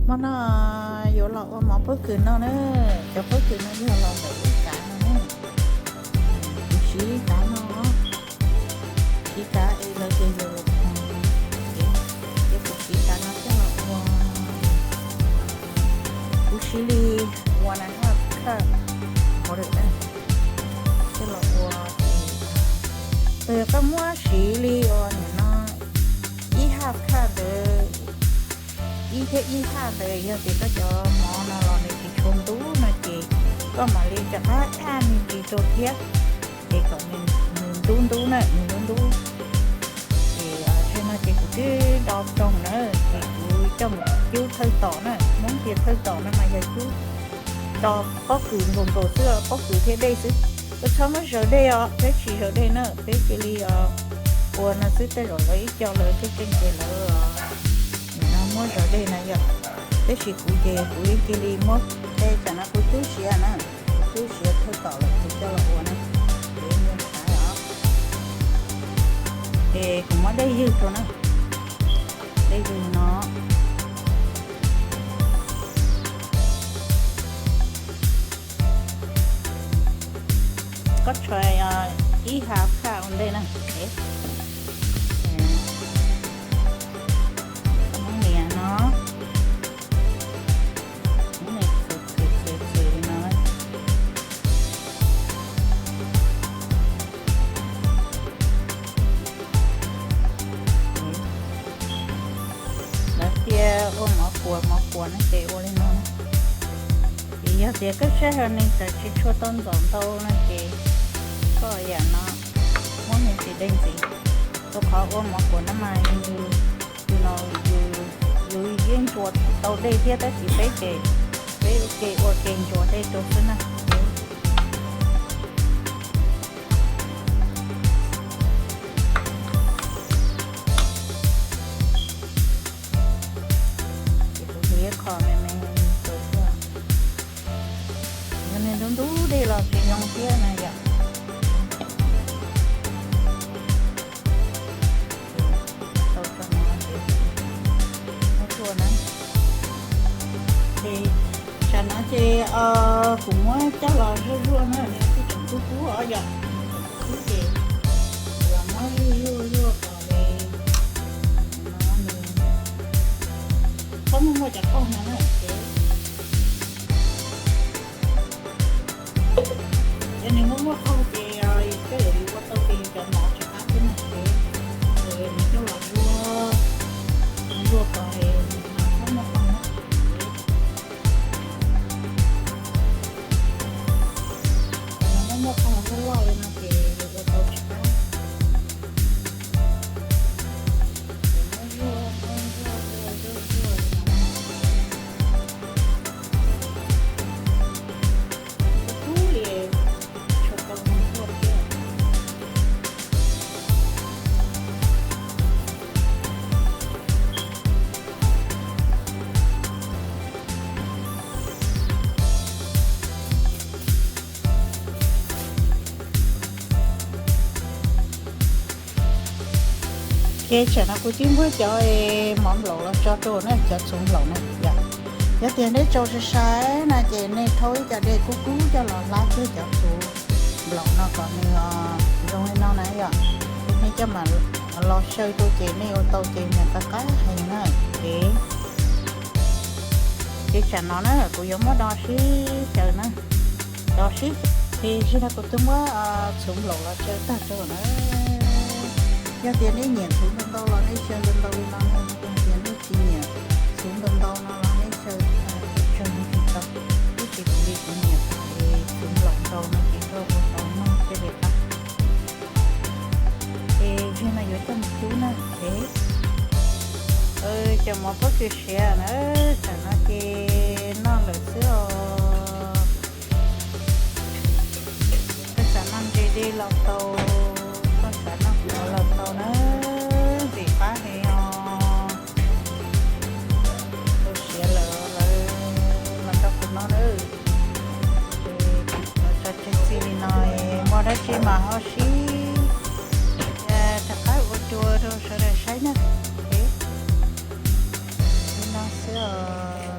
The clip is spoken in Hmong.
Hmo no yuav los ua mov pob kws no na, cov pob kws no yog los ntawm ib kav no na. Kuv siv ib kav no, siv kav es lawv ces yus, ces kuv siv kav no coj los ua, kuv siv li one and a half cup water na, coj los ua ces, yog koj muab siv li uas nim no ib half cup ntawd, ib thiab ib half ntawd, yog tias koj cov mov no los nws tsis tshua ntub no ces koj mam li rov qab add me ntsis rau thiab, ces kom nws ntub ntub na, nws ntub ntub. Ces zaum no ces kuv twb do roog na, ces kuv coj mus cub thawj tom na, Hmoob tias thawj tom no mas yog cub, do pob kws nkaus nkaus xwb, pob kws thiab dej xwb. Koj txhob muab zaws dej os, peb tsis zaws dej na, peb cia li ua no xwb, tej zaum lawv ib co lawv tseem tseem ces lawv nim no muab zaws dej na yom. Tab sis kuv ces kuv cia li muab, es tsam no kuv twb siav na, kuv twb siav thawj tom lawm kuv coj los ua na, kuv ua nthav os. Es kuv muab dej ywg rau na, dej ywg no. Koj tshuav ib half cup ua ntej na. Muab nias no, muab nias txwv txwv txwv txwv li no. Lawv tias ua mov kuas mov kuas no ces ua li no. Ces yog tias koj saib ho neeg tawm tsis tshua tau ntxaum ntau no ces koj yam no muab me ntsis dej ntxiv. Rau qhov ua mov kuas no mas yus, yus no, yus yeej ntsuas tau dej thiab, tab sis peb ces peb ua ke ua ke ntsuas dej rau xwb na. Ces kuv hliv qho me me rau xwb. Yog nws ntub ntub dej los tsis zoo thiab na yom. Tau tso no ces muab zuaj na. Ces tsam no ces kuv muab coj los zuaj zuaj na, nws kuj tseem kub kub os yom. Kub ces kuv los muab zuaj zuaj zuaj kom li no nws txhob muaj muaj cov qaug no na ces. Yog nws muaj muaj qaug ces koj yuav ua tau ces yus cov mov tsis qab xwb na ces, nws coj los zuaj, zuaj kom nws txhob muaj qaug na. Nws muaj muaj qaug loj loj li no ces yus ua tau tsis qab. Zuaj, zuaj, zuaj, zuaj li no. Kub kub li, tshua tau mus zuaj thiab. Ces tsam no kuv twb muab cov mov nplaum los tso rau na, cov txhuv nplaum na yom. Yog tias nej tso sai sai na ces nej rhaub ib co dej kub kub coj los hlab kiag cov txhuv nplaum no kom nws zoo li no na yom. Ces nej coj mam los xyaw rau ces nej ua tau ces nws qab qab heev na. Ces, ces tsam no na kuv yuav muab do sib xyaw na. Do sib xyaw. Ces zaum no kuv twb muab txhuv nplaum los xyaw tag rau na. Yog tias nej nyiam txhuv ntau ntau los nej xyaw ntau ntau li no na, yog tias nej tsis nyiam txhuv ntau ntau no los nej xyaw tsawg li tsis tau. Tab sis kuv li kuv nyiam txhuv nplaum ntau no ces koj ua tau noj thiaj li qab. Ces zaum no yuav coj mus cub na. Ces cov mov pob kws siav na, tsam no ces noj lawm xwb os. Koj xav noj ntse dej los tau, koj xav noj qhuav los tau na, ntxim qab heev os. Tau siav lawm lawv los rau kuv no na. Los tso tseg txij li no, muaj dab tsi mas ho sib rov qab ua dua rau sawv daws saib na. Li no xwb os.